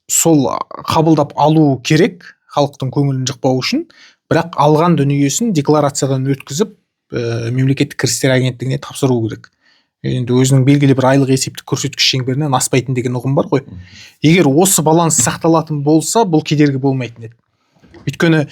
сол қабылдап алу керек халықтың көңілін жықпау үшін, бірақ алған дүниесін декларациядан өткізіп, мемлекеттік кірістер агенттігіне тапсыру керек. Енді өзінің белгілі бір айлық есептік көрсеткіш шеңберінен аспайтын деген ұғым бар ғой. Егер осы баланс сақталатын болса, бұл кедергі болмайтын еді. Өйткені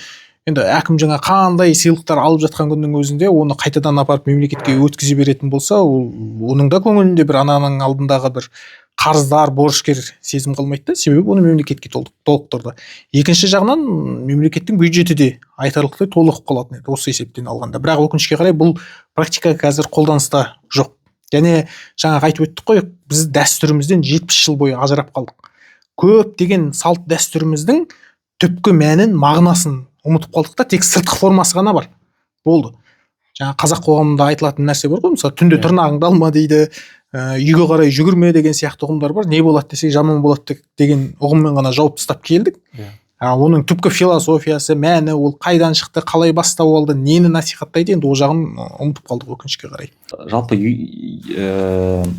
енді әкім жаңа қандай сыйлықтар алып жатқан күннің өзінде оны қайтадан апарып мемлекетке өткізе беретін болса, ол оның да көңілінде бір ананың алдындағы бір қарыздар, борышкер сезім қалмайды да, себебі оны мемлекетке толықтырды. Екінші жағынан мемлекеттің бюджеті де айтарлықтай толығып қалатын еді осы есептен алғанда. Бірақ өкінішке қарай бұл практика қазір қолданыста жоқ. Және жаңа айтып өттік қой, біз дәстүрімізден 70 жыл бойы ажырап қалдық. Көптеген салт дәстүріміздің Түпкі мәнін, мағынасын ұмытып қалдық та, тек сыртқы формасы ғана бар. Болды. Жаңа қазақ қоғамында айтылатын нәрсе бар ғой, мысалы, түнде тырнағыңды алма дейді, үйге қарай жүгірме деген сияқты ұғымдар бар. Не болады десек, жаман болады деген ұғыммен ғана жауып тастап келдік. Оның түпкі философиясы, мәні, ол қайдан шықты, қалай бастау алды, нені насихаттайды, енді ол жағын ұмытып қалдық, өкінішке қарай. Жалпы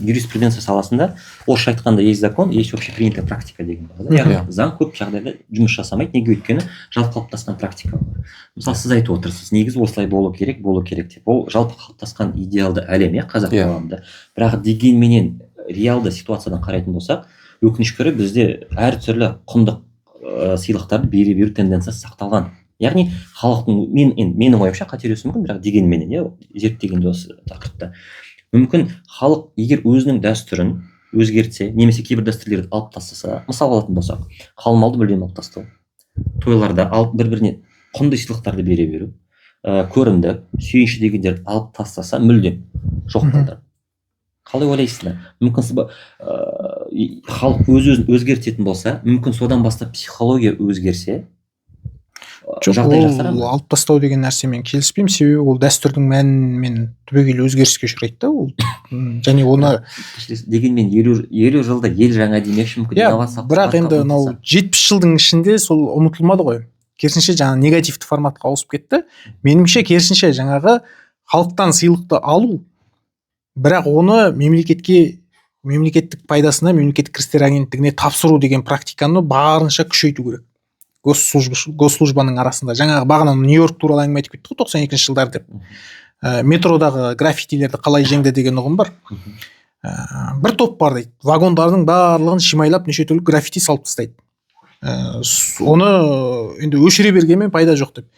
юриспруденция саласында, орысша айтқанда, есть закон, есть общепринятая практика деген бар да. Яғни заң көп жағдайда жұмыс жасамайды. Неге? Өйткені жалпы қалыптасқан практика бар. Мысалы, сіз айтып отырсыз, негізі осылай болу керек, болу керек деп. Ол жалпы қалыптасқан идеалды әлем, иә, қазақ қоғамында. Бірақ дегенменен реалды ситуациядан қарайтын болсақ, өкінішке орай, бізде әртүрлі құнды сыйлықтарды бере беру тенденциясы сақталған. Яғни халықтың, мен енді, менің ойымша, қателесуім мүмкін, бірақ дегенменен, иә, зерттегенде осы тақырыпта, мүмкін халық егер өзінің дәстүрін өзгертсе немесе кейбір дәстүрлерді алып тастаса, мысал алатын болсақ, қалың малды мүлдем алып тастау, тойларда алып бір біріне құнды сыйлықтарды бере беру, көрімдік, сүйінші дегендерді алып тастаса, мүлдем жоқ қылдырып, қалай ойлайсыздар, мүмкін халық өз өзін өзгертетін болса, мүмкін содан бастап психология өзгерсе, Жоқ, жағдай жақсара ол ма? алып тастау деген нәрсемен келіспеймін, себебі ол дәстүрдің мәнімен түбегейлі өзгеріске ұшырайды да ол, және оны Кешіресіз, дегенмен 50 жылда ел жаңа демекші, мүмкін Иә, инновациялық бірақ форматқа енді мынау ұмтылса. 70 жылдың ішінде сол ұмытылмады ғой, керісінше, жаңа негативті форматқа ауысып кетті. Меніңше, керісінше, жаңағы халықтан сыйлықты алу, бірақ оны мемлекетке, мемлекеттік пайдасына, мемлекеттік кірістер агенттігіне тапсыру деген практиканы барынша күшейту керек госслужбаның арасында. Жаңағы бағана Нью Йорк туралы әңгіме айтып кеттік қой, 92-жылдар деп. Метродағы граффитилерді қалай жеңді деген ұғым бар. Бір топ бар дейді, вагондардың барлығын шимайлап, неше түрлі граффити салып тастайды. Оны енді өшіре бергенмен пайда жоқ деп.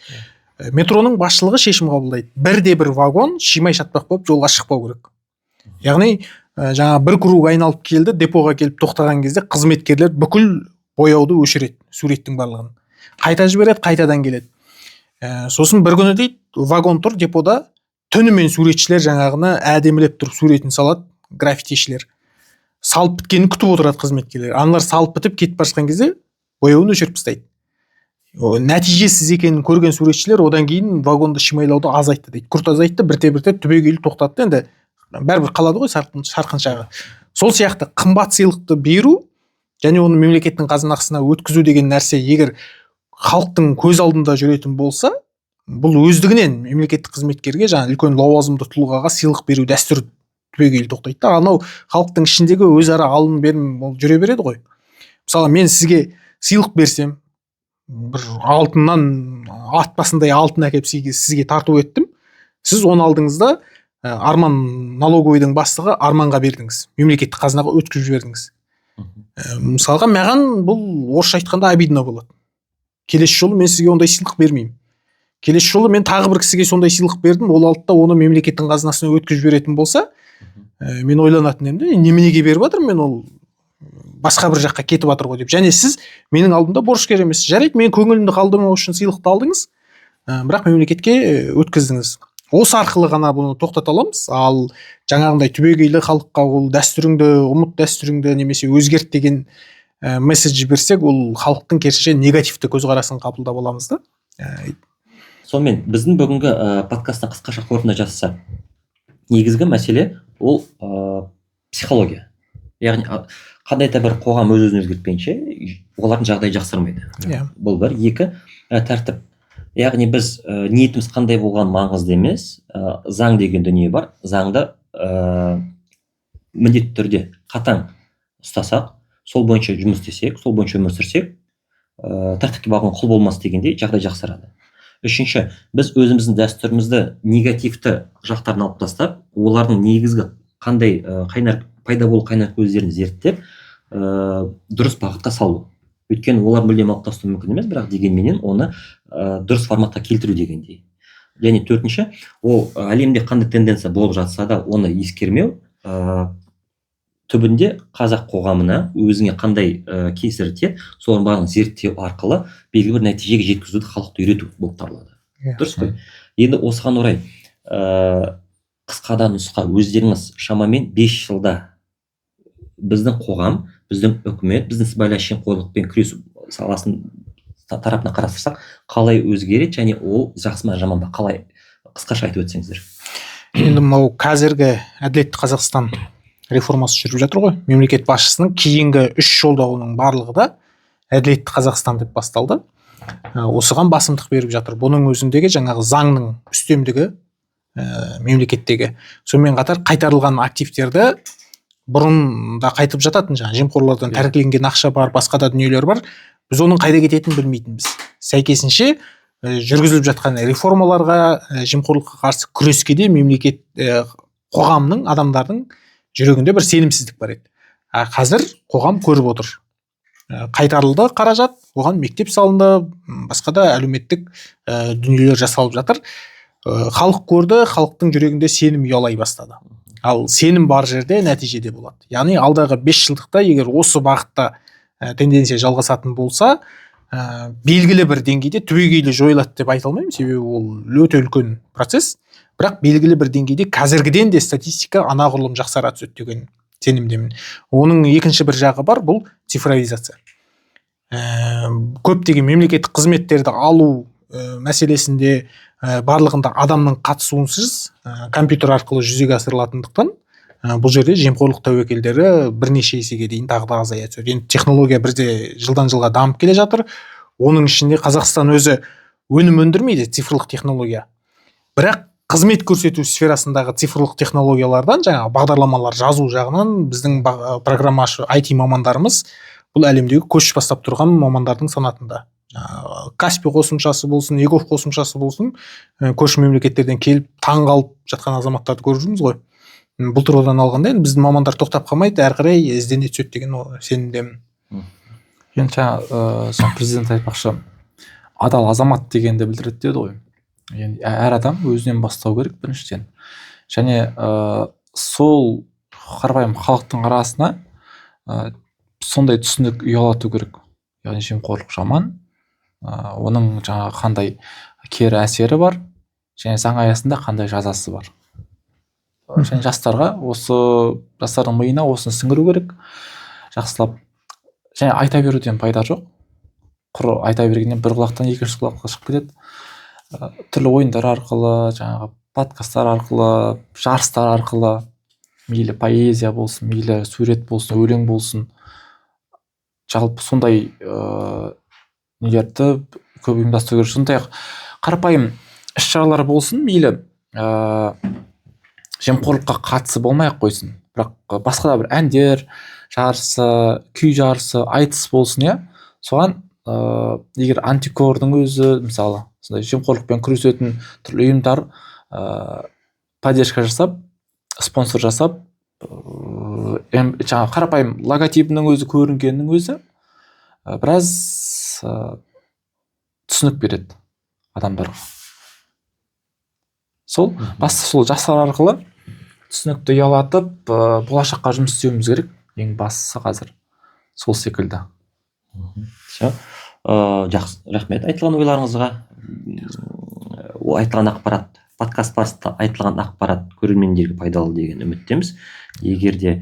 Метроның басшылығы шешім қабылдайды: бірде бір вагон шимай шатпақ болып жолға шықпау керек. Яғни жаңа бір круг айналып келді, депоға келіп тоқтаған кезде қызметкерлер бүкіл бояуды өшіреді, суреттің барлығын қайта жібереді, қайтадан келеді. Сосын бір күні дейді, вагон тұр депода, түнімен суретшілер жаңағыны әдемілеп тұрып суретін салады, граффитишілер. Салып біткенін күтіп отырады қызметкерлер. Аналар салып бітіп кетіп бара жатқан кезде бояуын өшіріп тастайды. Нәтижесіз екенін көрген суретшілер одан кейін вагонды шимайлауды азайтты дейді, күрт азайтты, бірте бірте түбегейлі тоқтатты. Енді бәрібір қалады ғой сарқыншағы. Сол сияқты қымбат сыйлықты беру және оны мемлекеттің қазынасына өткізу деген нәрсе егер халықтың көз алдында жүретін болса, бұл өздігінен мемлекеттік қызметкерге, жаңа үлкен лауазымды тұлғаға сыйлық беру дәстүрі түбегейлі тоқтайды да. Анау халықтың ішіндегі өзара алым берім ол жүре береді ғой. Мысалы, мен сізге сыйлық берсем, бір алтыннан, ат басындай алтын әкеліп сізге тарту еттім, сіз оны алдыңыз да, Арман, налоговыйдың бастығы Арманға бердіңіз, мемлекеттік қазынаға өткізіп жібердіңіз. Мысалға, маған бұл, орысша айтқанда, обидно болады. Келесі жолы мен сізге ондай сыйлық бермеймін. Келесі жолы мен тағы бір кісіге сондай сыйлық бердім, ол алды да оны мемлекеттің қазынасына өткізіп жіберетін болса, мен ойланатын едім да, неменеге беріп жатырмын мен, ол басқа бір жаққа кетіп жатыр ғой деп. Және сіз менің алдымда борышкер емессіз. Жарайды, мен көңілімді қалдырмау үшін сыйлықты алдыңыз, бірақ мемлекетке өткіздіңіз. Осы арқылы ғана бұны тоқтата аламыз. Ал жаңағындай түбегейлі халыққа ол дәстүріңді ұмыт, дәстүріңді немесе өзгерт деген месседж жіберсек, ол халықтың керісінше негативті көзқарасын қабылдап аламыз да. Сонымен, біздің бүгінгі подкасттан қысқаша қорытынды жасасақ, негізгі мәселе ол психология. Яғни қандай да бір қоғам өз өзін өзгертпейінше, олардың жағдайы жақсармайды. Бұл бір. Екі, тәртіп. Яғни біз ниетіміз қандай болған маңызды емес, заң деген дүние бар. Заңды міндетті түрде қатаң ұстасақ, сол бойынша жұмыс істесек, сол бойынша өмір сүрсек, тәртіпке бағынған құл болмас дегендей, жағдай жақсарады. Үшінші, біз өзіміздің дәстүрімізді негативті жақтарын алып тастап, олардың негізгі қандай қайнар пайда болу қайнар көздерін зерттеп, дұрыс бағытқа салу. Өйткені олар мүлдем алып тастау мүмкін емес, бірақ дегенменен оны дұрыс форматқа келтіру дегендей. Және төртінші, ол әлемде қандай тенденция болып жатса да, оны ескермеу, түбінде қазақ қоғамына өзіңе қандай кесірі тиеді, соның барлығын зерттеу арқылы белгілі бір нәтижеге жеткізуді халықты үйрету болып табылады. Иә. Дұрыс қой? Енді осыған орай қысқадан нұсқа, өздеріңіз шамамен 5 жылда біздің қоғам, біздің үкімет, біздің сыбайлас жемқорлықпен күресу саласын тарапынан қарастырсақ, қалай өзгереді және ол жақсы ма, жаман ба, қалай, қысқаша айтып өтсеңіздер. Енді мынау қазіргі Әділетті Қазақстан реформасы жүріп жатыр ғой. Мемлекет басшысының кейінгі 3 жолдауының барлығы да Әділетті Қазақстан деп басталды. Осыған басымдық беріп жатыр. Бұның өзіндегі жаңағы заңның үстемдігі мемлекеттегі. Сонымен қатар қайтарылған активтерді бұрын да қайтып жататын, жаңағы жемқорлардан тәркіленген ақша бар, басқа да дүниелер бар. Біз оның қайда кететінін білмейтінбіз. Сәйкесінше жүргізіліп жатқан реформаларға, жемқорлыққа қарсы күреске де мемлекет, қоғамның, адамдардың жүрегінде бір сенімсіздік бар еді. А қазір қоғам көріп отыр. Қайтарылды қаражат, оған мектеп салынды, басқа да әлеуметтік дүниелер жасалып жатыр. Халық көрді, халықтың жүрегінде сенім ұялай бастады. Ал сенім бар жерде нәтиже де болады. Яғни алдағы 5 жылдықта егер осы бағытта тенденция жалғасатын болса, белгілі бір деңгейде түбегейлі жойылады деп айта алмаймын, себебі ол өте үлкен процесс. Бірақ белгілі бір деңгейде қазіргіден де статистика анағұрлым жақсара түседі деген сенімдемін. Оның екінші бір жағы бар, бұл цифровизация. Көптеген мемлекеттік қызметтерді алу мәселесінде барлығында адамның қатысуынсыз компьютер арқылы жүзеге асырылатындықтан, бұл жерде жемқорлық тәуекелдері бірнеше есеге дейін тағы да азая түседі. Енді технология бірде жылдан жылға дамып келе жатыр. Оның ішінде Қазақстан өзі өнім өндірмейді, цифрлық технология. Бірақ қызмет көрсету сферасындағы цифрлық технологиялардан, жаңағы бағдарламалар жазу жағынан біздің программашы IT мамандарымыз бұл әлемдегі көш бастап тұрған мамандардың санатында. Каспи қосымшасы болсын, eGov қосымшасы болсын, көрші мемлекеттерден келіп таң қалып жатқан азаматтарды көріп жүрміз ғой. Бұл тұрғыдан алғанда енді біздің мамандар тоқтап қалмайды, әрі қарай іздене түседі деген сенімдемін. Енді жаңа президент айтпақшы, адал азамат дегенді білдіреді деді ғой. Енді әр адам өзінен бастау керек біріншіден. Және сол қарапайым халықтың арасына сондай түсінік ұялату керек. Яғни жемқорлық жаман, оның жаңағы қандай кері әсері бар және заң аясында қандай жазасы бар. Және жастарға осы, жастардың миына осыны сіңіру керек жақсылап. Және айта беруден пайда жоқ, құр айта бергеннен бір құлақтан екінші құлаққа шығып кетеді. Түрлі ойындар арқылы, жаңағы подкасттар арқылы, жарыстар арқылы, мейлі поэзия болсын, мейлі сурет болсын, өлең болсын, жалпы сондай нелерді көп ұйымдастыру керек. Сондай ақ қарапайым іс шаралар болсын, мейлі жемқорлыққа қатысы болмай ақ қойсын, бірақ басқа да бір әндер жарысы, күй жарысы, айтыс болсын, иә, соған егер антикордың өзі, мысалы, сондай жемқорлықпен күресетін түрлі ұйымдар поддержка жасап, спонсор жасап, жаңағы қарапайым логотипінің өзі көрінгеннің өзі біраз түсінік береді адамдарға. Сол басты сол жастар арқылы түсінікті ұялатып, болашаққа жұмыс істеуіміз керек. Ең бастысы қазір сол секілді. Все. Жақсы, рахмет айтылған ойларыңызға. Ол айтылған ақпарат, подкаст барысында айтылған ақпарат көрермендерге пайдалы деген үміттеміз. Егер де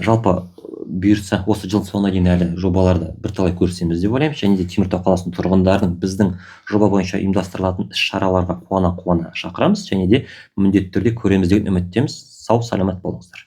жалпы бұйыртса осы жыл соңына дейін әлі жобаларды бірталай көрсеміз деп ойлаймыз. Және де Теміртау қаласының тұрғындарын біздің жоба бойынша ұйымдастырылатын іс-шараларға қуана-қуана шақырамыз және де міндетті түрде көреміз деген үміттеміз. Сау саламат болыңыздар.